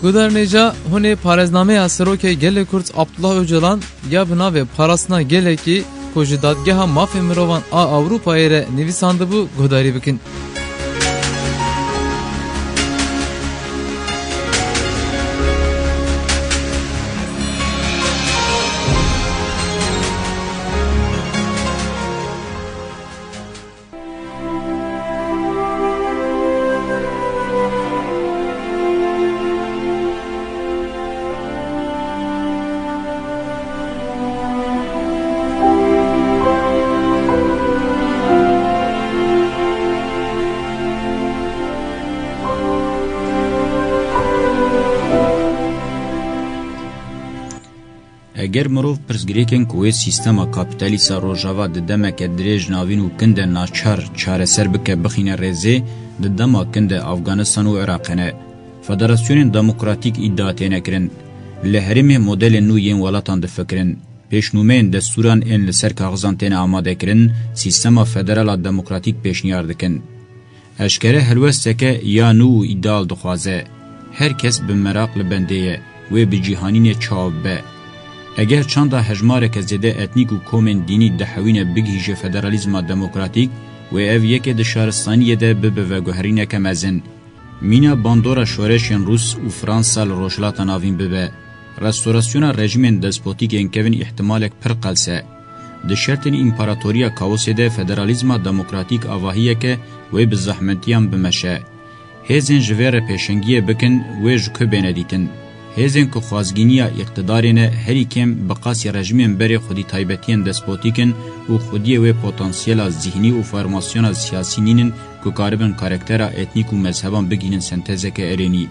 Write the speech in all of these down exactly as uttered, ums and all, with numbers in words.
Guhdarên hêja, hûn ê parêznameya Serokê Gelê Kurd Abdullah Ocalan ya bi navê Parastina Gelekî ku ji Dadgeha Mafê Mirovan a Ewropayê re nivîsandibû guhdarî bikin. Eger mirov pirsgirêkên ku wê sîstema kapîtalîst a Rojava di demeke dirêj navîn û kin de naçar çareser bike bixîne rêzê, di dema kin de Afganistan û Iraqê ne. Federasyonên demokratîk îdia têne kirin. Li herêmê modelên nû yên welatan difikirin. Pêşnûmeyên destûran ên li ser kaxizan têne amadekirin, sîstema federal a demokratîk pêşniyar dikin. Eşkere helwesteke ya nû û îdeal dixwaze. Her kes bi meraq li bendê ye, wê bi cîhanînê çawa bibe. Eger çanda hejmareke zêde etnîk û komên dînî dihewîne bigihîje federalîzma demokratîk, wê ev yekê di şaristaniyê de bibe veguherîneke mezin. Mîna bandora şoreşên Rûs û Fransa li Rojhilata Navîn bibe. Restorasyona rejîmên despotîk ên kevin îhtimalek pir qels e. Di şertên împaratoriya kaosê de federalîzma demokratîk avahiyeke wê bi zehmetiyan bimeşe. Hêzên ji vê re pêşengiyê bikin, wê ji ku bêne dîtin? Hêzên ku xwazgîniya îqtidarê ne, herî kêm bi qasî rejîmên berê xwedî taybetiyên despotîk in û xwediyê wê potansiyela zîhnî û formasyona siyasî nînin ku karibin karaktera etnîk û mezheban bigihînin sentezeke erênî.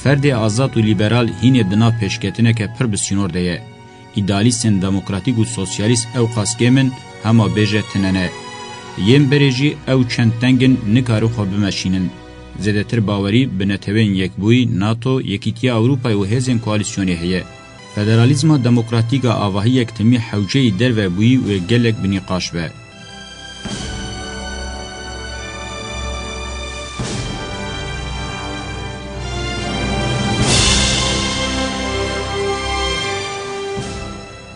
Ferdê azad û lîberal hînê di nav pêşketineke pir bi sînor de ye. Îdealîstên demokratîk û sosyalîst ewqas kêm in, hema bêje tune ne. Yên berê jî ew çend teng in, nikarin xwe bimeşînin. Zêdetir bawerî bi Neteweyên Yekbûyî, nato, Yekîtiya Ewropayê û hêzên koalîsyonê heye. Federalîzma demokratîk a avahiyek timî hewceyî derve bûyî wê gelek bi nîqaş be.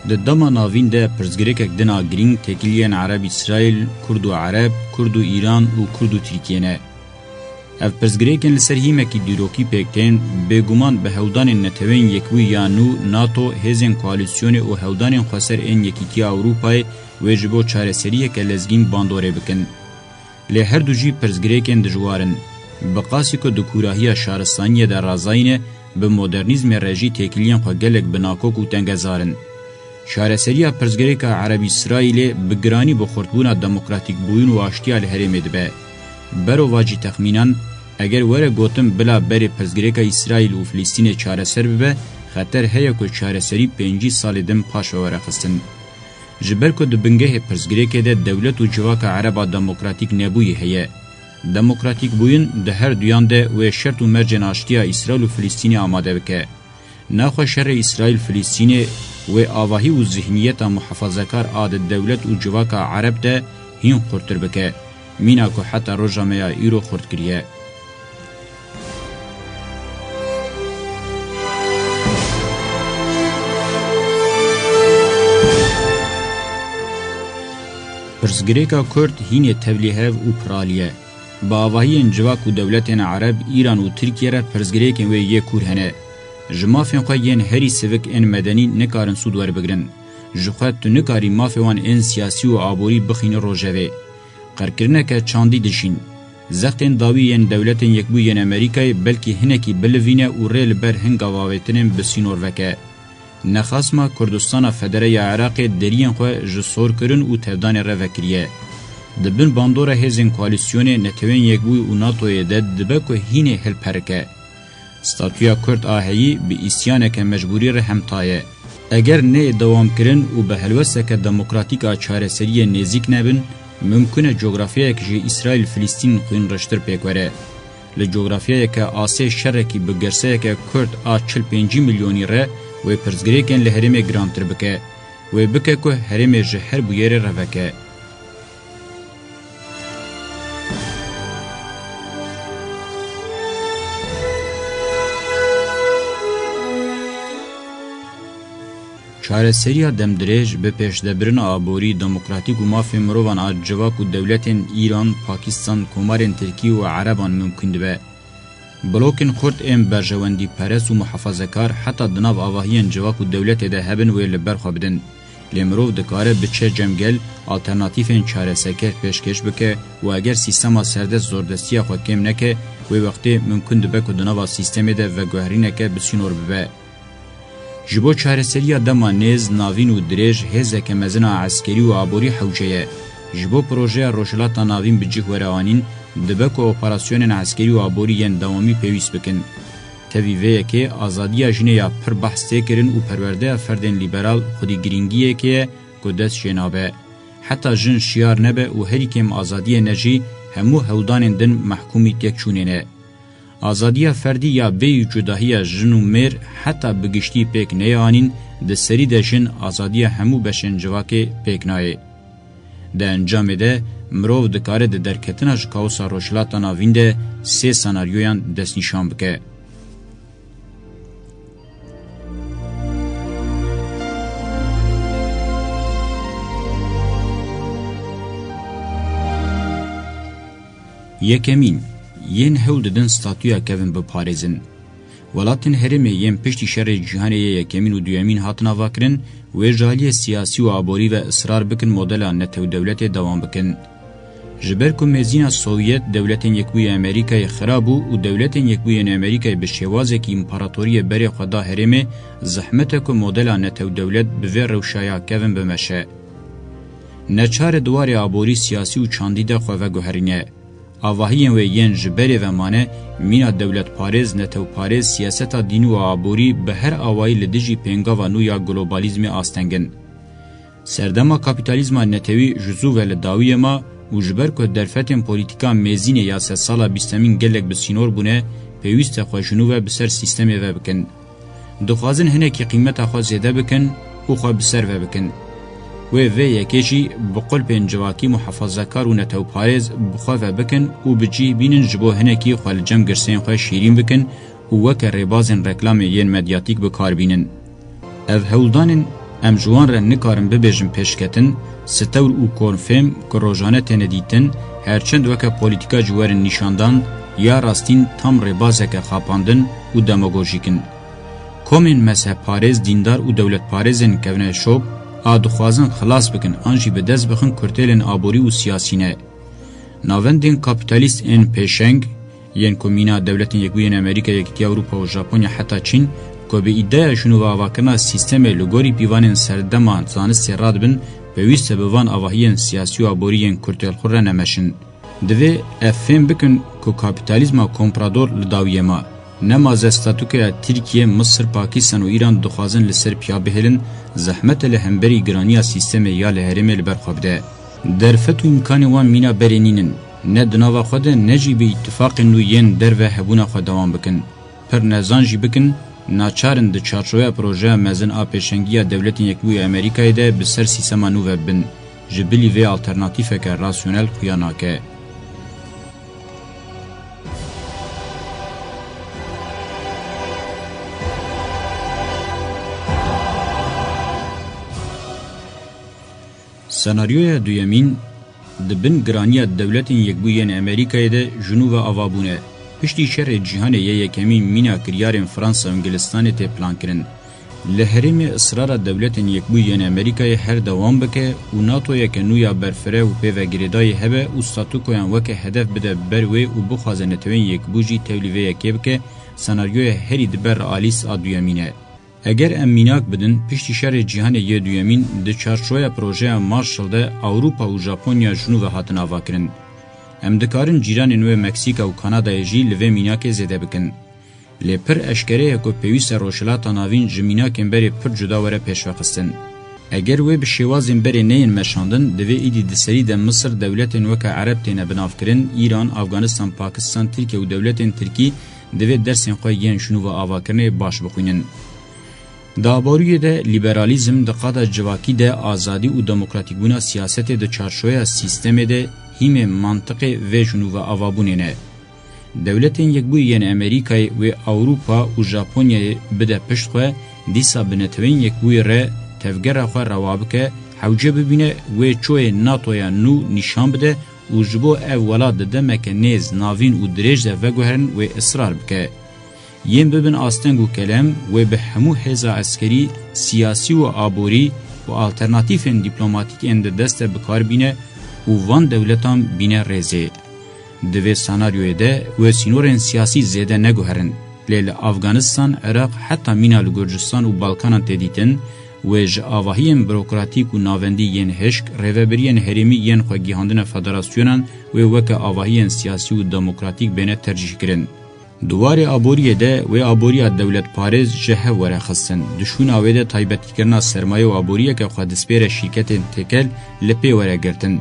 Di dema navîn de pirsgirêkek din a girîng têkiliyên Ereb-Îsraîl, Kurd û Ereb, Kurd û Îran û Kurd û Tirkiye ne. Ev pirsgirêkên li ser hîmekî dîrokî pêk tên, bêguman bi hewldanên Neteweyên Yekbûyî ya nû, nato, hêzên koalîsyonê û hewldanên xweser ên Yekîtiya Ewropayê wê ji bo çareseriyeke lezgîn bandorê bikin. Lê her du jî pirsgirêkên dijwar in. Bi qasî ku di kûrahiya şaristaniyê de razayî ne, bi modernîzmê re jî têkiliyên xwe gelek bi nakok û tengezar in. Çareseriya pirsgirêka Ereb-Îsraîlê bi giranî bi xurtbûna demokratîkbûyîn û aştiya li herêmê dibe. Berovajî texmînan, eger were gotin bila berê pirsgirêka Îsraîl û Filistînê çareser bibe, xeter heye ku çareserî pêncî salê din paş ve were xistin. Ji ber ku di bingehê pirsgirêkê de dewlet û civaka Ereba demokratîk nebûyî heye. Demokratîkbûyîn di her duyan de wê şert û mercên aştiya Îsraîl û Filistînê amade bike. Naxwe şerê Îsraîl-Filistînê wê avahî û zihniyeta muhafazekar a di dewlet û civaka Ereb de hîn xurtir bike, mîna ku heta roja me ya îro xurt kiriye. Pirsgirêka Kurd hînê tevlîhev û piralî ye. Bi avahiyên civak û dewletên Ereb, Îran û Tirkiye re pirsgirêkên wê yê kûr hene. Ji mafên xwe yên herî sivik ên medenî nikarin sûd werbigirin. Ji xwe tu nikarî mafê wan ên siyasî û aborî bixînî rojevê. Qirkirineke çandî dişîn. Zextên dawî yên Dewletên Yekbûyî yên Amerîkayê belkî hinekî bilivîne û rê li ber hin gav avêtinên bi sînor veke. Nexasma Kurdistana Federe ya Iraqê deriyên xwe ji sorkirin û tevdanê re vekiriye. Di bin bandora hêzên koalîsyonê, Neteweyên Yekbûyî û natoyê de dibe ku hînê hilperike. Statûya Kurd a heyî bi îsyaneke mecbûrî re hemta ye. Eger neyê dewamkirin û bi helwesteke demokratîk a çareseriyê nêzîk nebin, mimkun e cografyayek ji Îsraîl-Filistîn xwînrêjtir pêk were. Li cografyayeke asê şerekî bi girseyeke Kurd a çil pêncî milyonî re wê pirsgirêkên li herêmê girantir bike, wê bike ku herêmê ji her bûyerê re veke. Çareseriya demdirêj bi pêşdebirina aborî, demokratîk û mafên mirovan a civak û dewletên Îran, Pakistan, komarên Tirkî û Ereban mimkûn dibe. Blokên xurt ên berjewendîperest û muhafazekar heta di nav avahiyên civak û dewletê de hebin wê li ber xwe bidin. Lê mirov dikare biçe cem gel alternatîfên çareserker pêşkêş bike û eger sîstema serdest zordestiya xwe kêm neke, wê wextê mimkûn dibe ku di nava sîstemê de veguherîneke bi sînor bibe. Ji bo çareseriya dema nêz, navîn û dirêj hêzeke mezin a eskerî û aborî hewce ye. Ji bo projeya Rojhilata Navîn bi cih were anîn, dibe ku operasyonên eskerî û aborî yên dewamî pêwîst bikin. Tevî vê yekê azadiya jinê ya pir behs tê kirin û perwerdeya ferdên lîberal xwedî girîngiyekê ye ku dest jê nabe. Heta jin şiyar nebe û herî kêm azadiyê ne jî, hemû hewldanên din mehkûmî têkçûnê ne. Azadiya ferdî ya bêyî cudahiya jin û mêr heta bi giştî pêk neyê anîn, di serî de jin azadiya hemû beşên civakê pêk nayê. Di encamê de mirov dikare di derketina ji kaosa Rojhilata Navîn de sê senaryoyan destnîşan bike. Yekemîn, yên hewl didin statûya kevin biparêzin. Welatên herêmê yên piştî şerê cîhanê yê yekemîn û duyemîn hatin avakirin, wê ji aliyê siyasî û aborî ve israr bikin modela netewdewletê dewam bikin. Ji ber ku mêzîna Sovyet Dewletên Yekbûyî Amerîkayê xira bû û Dewletên Yekbûyî yên Amerîkayê bi şêwazekî împaratoriyê berê xwe da herêmê, zehmet e ku modela netewdewlet bi vê rewşa ya kevin bimeşe. Neçar e di warê aborî, siyasî û çandî de xwe veguherîne. Avahiyên wê yên ji berê ve mane, mîna dewletparêz, netewparêz, siyaseta dînî û aborî bi her awayî li dijî pêngava nû ya globalizmê asteng in. Serdema kapîtalîzma netewî ji zû ve li dawiyê ma û ji ber ku derfetên polîtîka mêzînê ya sedsala bîstemîn gelek bi sînor bûne, pêwîst e xwe ji nû ve bi ser sîstemê ve bikin. Dixwazin hinekî qîmeta xwe zêde bikin û xwe bi ser ve bikin. Wê vê yekê jî bi qulpên civakî muhafazekar û netewparêz bi xwe ve bikin û bi cih bînin ji bo hinekî xwe li cem girseyên xwe şîrîn bikin û weke rêbazên reklamê yên medyatîk bi kar bînin. Ev hewldanên em ji wan re nikarin bibêjin pêşketin, stewr û konfêm ku rojane têne dîtin, her çend weke polîtîka jî werin nîşandan, ya rastîn tam rêbazeke xapandin û demagojîk in. Komên mezhebparêz, dîndar û dewletparêzên kevneşop a dixwazin xilas bikin an jî bi dest bixin kurtêlên aborî û siyasî ne. Navendên kapîtalîst ên pêşeng, yên ku mîna Dewletên Yekbûyî yên Amerîka, Yekîtiya Ewropa û Japonya heta Çîn, ku bi îdeya jinûveavakirina sîstemê li gorî pîvanên serdema zanistê radibin, pêwîst e bi van avahiyên siyasî û aborî yên kurtêlxwe re nemeşin. Divê ev fêm bikin ku kapîtalîzma komprador li dawiyê ma. Nema ze statûkeya Tirkiye, Misir, Pakistan û Îran dixwazin li ser piya bihêlin, zehmet e li hemberî giraniya sîstemê ya li herêmê li ber xwe bide. Derfet û îmkanên wan mîna berê nînin. Ne di nava xwe de ne jî bi îtifaqên nû yên derve hebûna xwe dewam bikin. Pir nezan jî bikin, naçar in di çarçoveya projeya mezin a pêşengiya Dewletên Yekbûyî Amerîkayê de bi ser sîstema nû ve bibin. Ji bilî vê alternatîfeke rasyonel xuya nake. Senaryoya duyemîn, di bin giraniya Dewletên Yekbûyî yên Amerîkayê de ji nû ve ava bûne. Piştî şerê cîhanê yê yekemîn mîna kiryarên Fransa û Îngilistanê tê plankirin. Li herêmê israra Dewletên Yekbûyî yên Amerîkayê her dewam bike û NATOyeke nû ya berfireh û pê ve girêdayî hebe û statûkoyan weke hedef bide ber wê û bixwaze Neteweyên Yekbû jî tevlî vê yekê bike, senaryoya herî di ber realîst a duyemîn e. Eger em mînak bidin, piştî şerê cîhanê yê duyemîn di çarçoveya projeya Marshall de Ewropa û Japonya ji nû ve hatin avakirin. Em dikarin cîranên wê Meksîka û Kanadayê jî li vê mînakê zêde bikin. Lê pir eşkere ye ku pêwîst e Rojhilata Navîn ji mînakên berê pir cuda were pêşvexistin. Eger wê bi şêwazên berê neyên meşandin, divê îdî di serî de Misir dewletên weke Ereb têne binavkirin, Îran, Afganistan, Pakistan, Tirkiye û dewletên Tirkî divê dersên xwe yên ji nû ve avakirinê baş bixwînin. Di aboriyê de lîberalîzm, di qada civakî de azadî û demokratîkbûna siyasetê di çarçoveya sîstemê de hîmê mantiqê vê ji nû ve avabûnê ne. Dewletên Yekbûyî yên Amerîkayê wê Ewropa û Japonyayê bide pişt xwe, dîsa bi Neteweyên Yekbûyî re tevgera xwe rewa bike, hewce bibîne wê çoyê NATOya nû nîşan bide û ji bo ev welat di demeke nêz, navîn û dirêj de veguherin wê israr bike. Yên bibin asteng û kelem wê bi hemû hêza eskerî, siyasî û aborî û alternatîfên dîplomatîk ên di dest de bi kar bîne û van dewletan bîne rêzê. Di vê senaryoyê de wê sînorên siyasî zêde neguherin, lê li Afganistan, Iraq, heta mîna li Gurcistan û Balkanan tê dîtin, wê ji avahiyên burokratîk û navendî yên hişk, rêvebiriyên herêmî yên xwe gihandine federasyonan wê weke avahiyên siyasî û demokratîk bêne tercîhkirin. Di warê aboriyê de wê aboriya dewletparêz ji hev were xistin. Di şûna wê de taybetîkirina sermaye û aboriyeke xwedispêre şîrketên têkel li pê were girtin.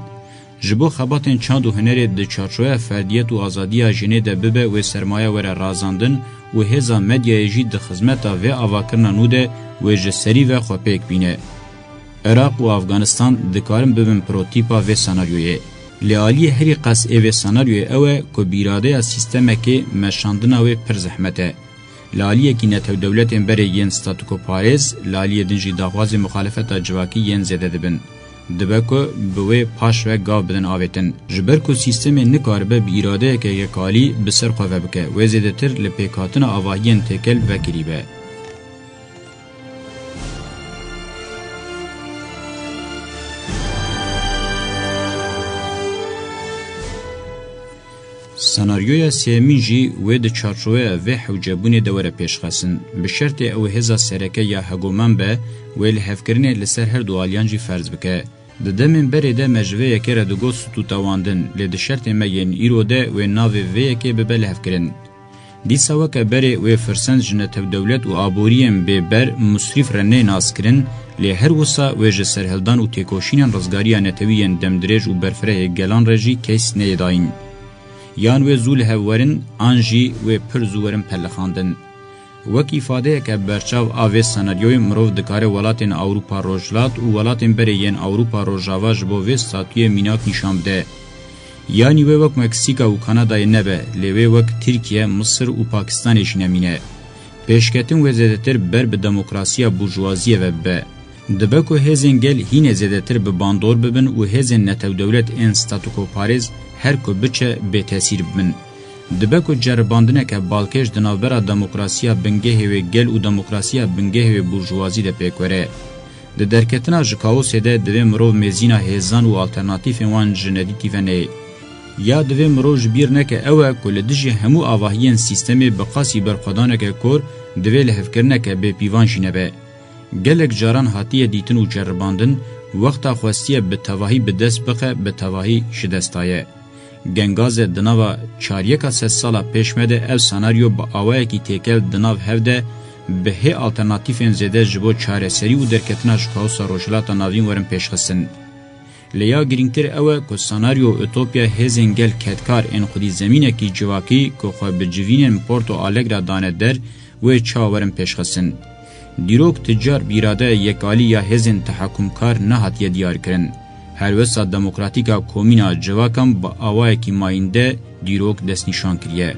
Ji bo xebatên çand û hunerê di çarçoveya ferdiyet û azadiya jinê de bibe wê sermaye were razandin û hêza medyayê jî di xizmeta vê avakirina nû de wê ji serî ve xwe pêk bîne. Iraq û Afganistan dikarin bibin prototîpa vê senaryoyê. Lê aliyê herî qas ê vê senaryoyê ew e ku bi îradeya sîstemekê meşandina wê pir zehmet e. Li aliyekî netewdewletên berê yên statûkoparêz, li aliyê din jî daxwazên muxalefeta civakî yên zêde dibin. Dibe ku bi wê paş ve gav bidin avêtin. Ji ber ku sîstemê nikaribe bi îradeyeke yekalî bi ser xwe ve bike, wê zêdetir li pêkhatina avahiyên têkel vekirî be. Senaryoya sêyemîn jî wê di çarçoveya vê hewcebûnê de were pêşxestin. Bi şertê ew hêza sereke ya hegoman be, wê lihevkirinê li ser her du aliyan jî ferz bike. Di demên berê de me ji vê yekê re digot stûtewandin, lê di şertê me yên îro de wê navê vê yekê bibe lihevkirin. Dîsa weke berê wê firsend ji netewdewlet û aboriyên bêber, musrîf re nê naskirin, lê her wisa wê ji serhildan û têkoşînên rizgariya netewî yên demdirêj û berfirehê gelan re jî keys neyê dayîn. Yan wê zû li hev werin, an jî wê pir zû werin pelixandin. Wek îfadeyeke berçav a vê senaryoyê mirov dikare welatên Ewropa Rojhilat û welatên berê yên Ewropa Rojava ji bo vê statuyê mînak nîşan bide. Yanî wê wek Meksîka û Kanadayê nebe, lê wê wek Tirkiye, Misir û Pakistanê jî nemîne. Pêşketin wê zêdetir ber bi demokrasiya burjuvaziyê ve bibe. Dibe ku hêzên gel hînê zêdetir bi bandor bibin û hêzên netewdewlet ên statûkoparêz her ku biçe bêtesîr bibin. Dibe ku ceribandineke balkêş di navbera demokrasiya bingehê wê gel û demokrasiya bingehê wê burjuvazî de pêk were. Di derketina ji kaosê de divê mirov mêzîna hêzan û alternatîfên wan ji nedîtî ve neyê. Ya divê mirov ji bîr neke ew e ku li dijî hemû avahiyên sîstemê bi qasî berxwedaneke kor divê lihevkirineke bêpîvan jî nebe. Gelek caran hatiye dîtin û ceribandin, wexta xwestiye bi tevahî bi dest bixe, bi tevahî ji dest daye. Gengaze di nava çaryeka sedsala pêş me de ev senaryo bi awayekî têkel di nav hev de bi hê alternatîfên zêde ji bo çareserî û derketina ji kaosa Rojhilata Navîn werin pêşxistin. Lê ya girîngtir ew e ku senaryo û utopya hêzên gel kedkar ên xwedî zemînekî civakî ku xwe bi civînên Porto Alegre dane der, wê çawa werin pêşxistin. Dîrok ti car bi îradeya yekalî ya hêzên tehakumkar nehatiye diyarkirin. Helwesta demokratîk a komîna civakan bi awayekî mayînde dîrok destnîşan kiriye.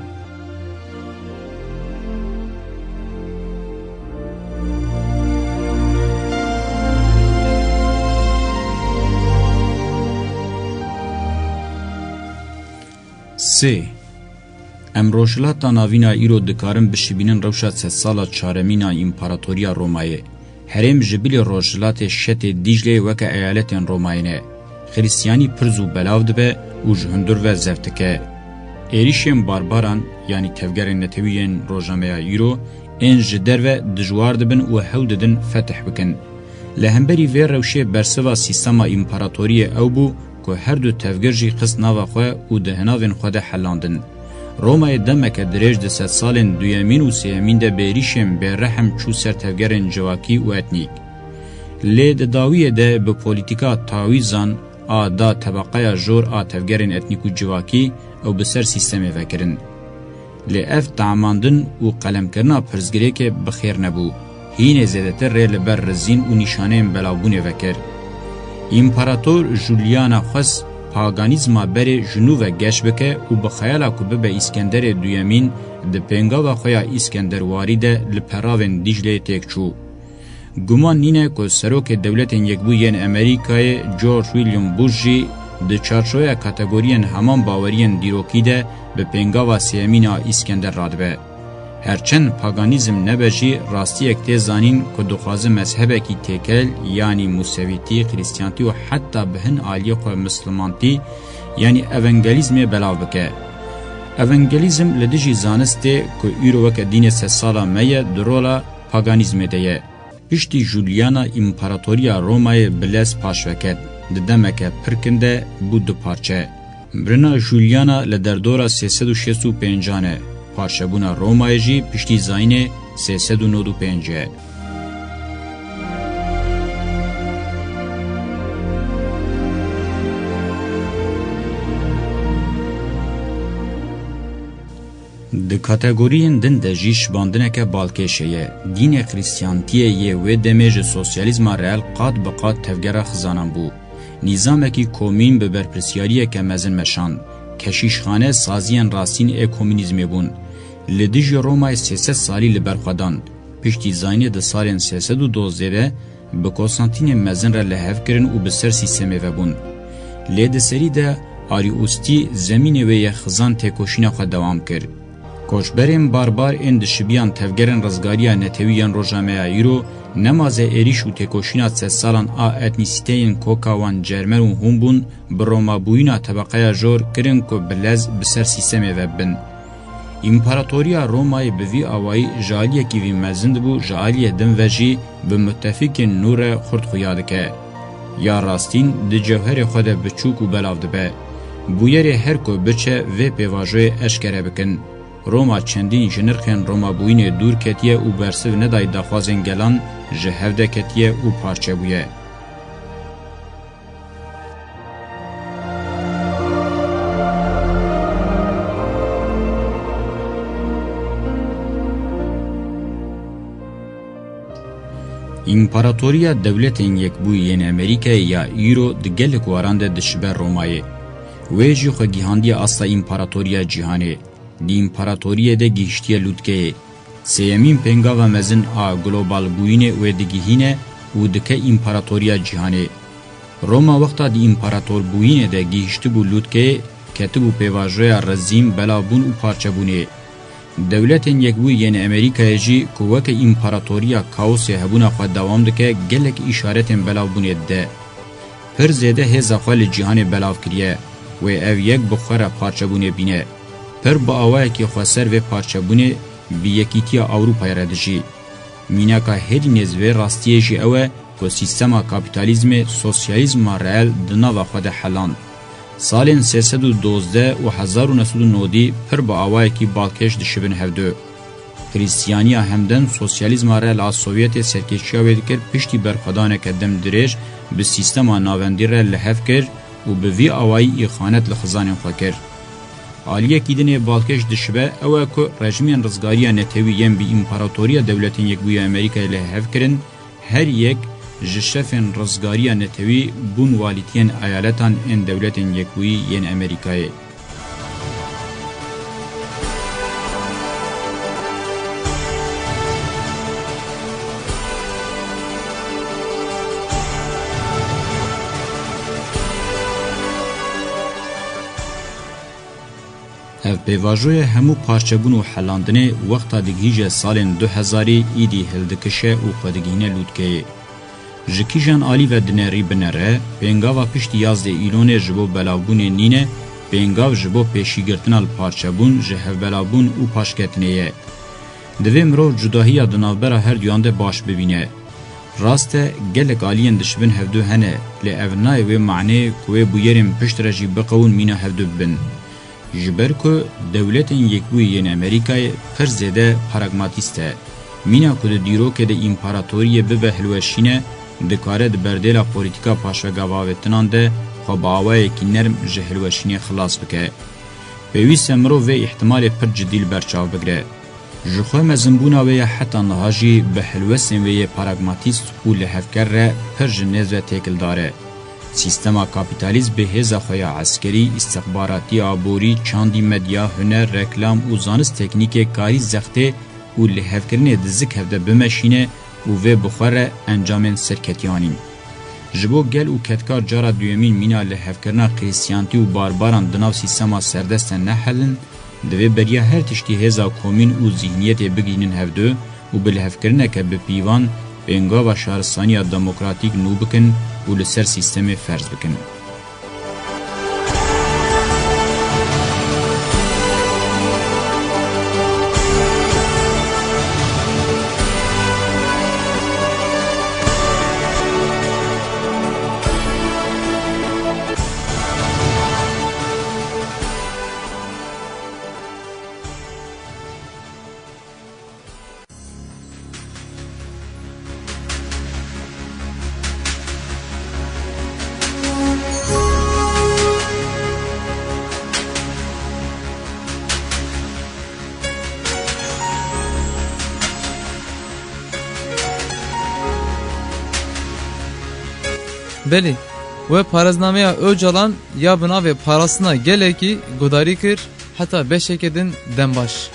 Sê. Em Rojhilata Navîn a îro dikarin bişibînin rewşa sedsala çaremîn a Împaratoriya Romayê. Herêm ji bilî Rojhilatê Şetê Dîcleyê weke eyaletên Romayê ne. Xiristiyanî pir zû belav dibe û ji hundir ve zeft dike. Êrîşên barbaran, yanî tevgerên netewî yên roja me ya îro, ên ji derve dijwar dibin û hewl didin fetih bikin. Li hemberî vê rewşê bersiva sîstema împaratoriyê ew bû ku her du tevger jî xist nava xwe û di hinavên xwe de helandin. Romayê demeke dirêj di sedsalên duyemîn û sêyemîn de bêrîşên bêrehem çû ser tevgerên civakî û etnîk. Lê di dawiyê de bi polîtîka tawîzan a da tebeqeya jor a tevgerên etnîk û civakî ew bi ser sîstemê vekirin. Lê ev tamandin û qelemkirina pirsgirêkê bi xêr nebû. Hînê zêdetir rê li ber rizîn û nîşaneyên belavbûnê vekir. Împarator Juliana xwest paganîzma berê ji nû ve geş bike û bi xeyala ku bibe Îskenderê Duyemîn, di pêngava xwe ya Îskenderwarî de li peravên Dîcleyê têk çû. Guman nîne ku Serokê Dewletên Yekbûyî yên Amerîkayê George William Bush jî di çarçoveya kategoriyên heman baweriyên dîrokî de bi pêngava sêyemîn a Îskender radibe. Her çend paganîzm nebe jî, rastiyek tê zanîn ku dixwaze mezhebekî têkel, yanî Musevîtî, Xirîstiyantî û heta bi hin aliyê xwe Mislimantî, yanî Evangelîzmê belav bike. Evangelîzm li dijî zanistê ku îro weke dînê sedsala me ye, di rola paganîzmê de ye. Piştî Juliana împaratoriya Romayê bi lez paşve ket. Di demeke pir kin de bû du parçe. Mirina Juliana li derdora sê sed û şêst û pêncan e. Parçebûna Romayê jî piştî zayînê sê sed û nod û pênc e. Di kategoriyên din de jî şibandineke balkêş heye. Dînê Xirîstiyantiyê yê wê demê ji sosyalîzma reel qat bi qat tevgera xizanan bû. Nîzamekî komîn bi berpirsiyariyeke mezin meşand. Keşîşxane saziyên rastîn ê komînîzmê bûn. Li dijî Romayê sê sed salî li ber xwe dan. Piştî zayînê di salên sê sed û dozdeh de bi Konstantînê Mezin re li hev kirin û bi ser sîstemê ve bûn. Lê di serî de Arîustî zemînê wê yê xizan têkoşîna xwe dewam kir. Koçberên barbar ên dişibiyan tevgerên rizgariya netewî yên roja me ya îro, nema ze êrîş û têkoşîna sedsalan a etnîsîteyên koka wan Cermen û Hûn bûn, bi Romabûyîna tebeqeya jor kirin ku bi lez bi ser sîstemê ve bibin. Împaratoriya Romayê bi vî awayî ji aliyekî vî mezin dibû, ji aliyê din ve jî bi mutefîkên nû re xurt xuya dike. Ya rastîn di cewherê xwe de biçûk û belav dibe. Bûyerê her ku biçe vê pêvajoyê eşkere bikin. Roma çendîn ji nirxên Romabûyînê dûr ketiye û bersiv nedayî daxwazên gelan ji hev de ketiye û parçe bûye. Împaratoriya Dewletên Yekbûyî yên Amerîkayê ya îro di gelek waran de dişibe Romayê. Wê jî xwe gihandiye asta împaratoriya cîhanê. Di împaratoriyê de gihiştiye lûtkeyê. Sêyemîn pêngava mezin a globalbûyînê wê digihîne û dike împaratoriya cîhanê. Roma wexta di împaratorbûyînê de gihiştibû lûtkeyê, ketibû pêvajoya rezîn, belavbûn û parçebûnê. Dewletên Yekbûyî yên Amerîkayê jî ku weke împaratoriya kaosê hebûna xwe dewam dike, gelek îşaretên belavbûnê dide. Pir zêde hêza xwe li cîhanê belav kiriye. Wê ev yek bi xwe re parçebûnê bîne. Pir bi awayekî xweser vê parçebûnê bi yekîtiya Ewropayê re dijî. Mînaka herî nêz vê rastiyê jî ew e ku sîstema kapîtalîzmê sosyalîzma reel di nava xwe de heland. Salên sê sed û dozdeh û hezar û neh sed û nodî pir bi awayekî balkêş dişibin hevdu. Xirîstiyaniya hemdem sosyalîzma reel a Sovyetê serkêşiya wê dikir, piştî berxwedaneke dem dirêj bi sîstema navendî re li hev kir û bi vî awayî îxanet li xizanên xwe kir. Aliyekî din ê balkêş dişibe ew e ku rejîmên rizgariya netewî yên bi Împaratoriya Dewletên Yekbûyî ya Amerîkayê li hev kirin, her yek ji şefên rizgariya netewî bûn walîtiyên eyaletan ên Dewletên Yekbûyî yên Amerîkayê. Ev pêvajoya hemû parçebûn û helandinê wexta digihîje salên du hezarî, îdî hildikişe û xwe digihîne lûtkeyê. Ji kîjan alî ve dinerî binere, pêngava piştî yazdê Îlonê ji bo belavbûnê nîne, pêngav ji bo pêşîgirtina li parçebûn, ji hevbelavbûn û paşketinê ye. Divê mirov cudahiya di navbera her duyan de baş bibîne. Rast e, gelek aliyên dişibin hevdu hene, lê ev nayê wê maneyê ku wê bûyerên pişt re jî biqewin mîna hevdu bibin. Ji ber ku Dewletên Yekbûyî yên Amerîkayê pir zêde pragmatîst e. Mîna ku di dîrokê de împaratoriyê bibe hilweşîne, dikare di berdêla polîtîka paşvegaveavêtinan de xwe bi awayekî nerm ji hilweşînê xilas bike. Pêwîst e mirov vê îhtimalê pir cidî li ber çav bigire. Ji xwe mezinbûna wê ya heta niha jî bi helwestên wê yê pragmatîst û lihevker re pir ji nêz ve têkildar e. Sîstema kapîtalîst bi hêza xwe ya eskerî, îstixbaratî, aborî, çandî, medya, huner, reklam û zanist teknîkê karî zextê û lihevkirinê di zik hev de bimeşîne û vê bi xwe re encamên serketiyan in. Ji bo gel û kedkar cara duyemîn mîna li hevkirina krîstiyantî û barbaran di nav sîstema serdest de nehelin, divê beriya her tiştî hêza komîn û zîhniyetê bigihînin hevdu û bi lihevkirineke bi pîvan pêngava şaristaniya demokratîk nû bikin û li ser sîstemê ferz bikin. Belê, we parêznameya Ocalan ya bi navê Parastina Gelekî guhdarî kir, heta beşeke din dem baş.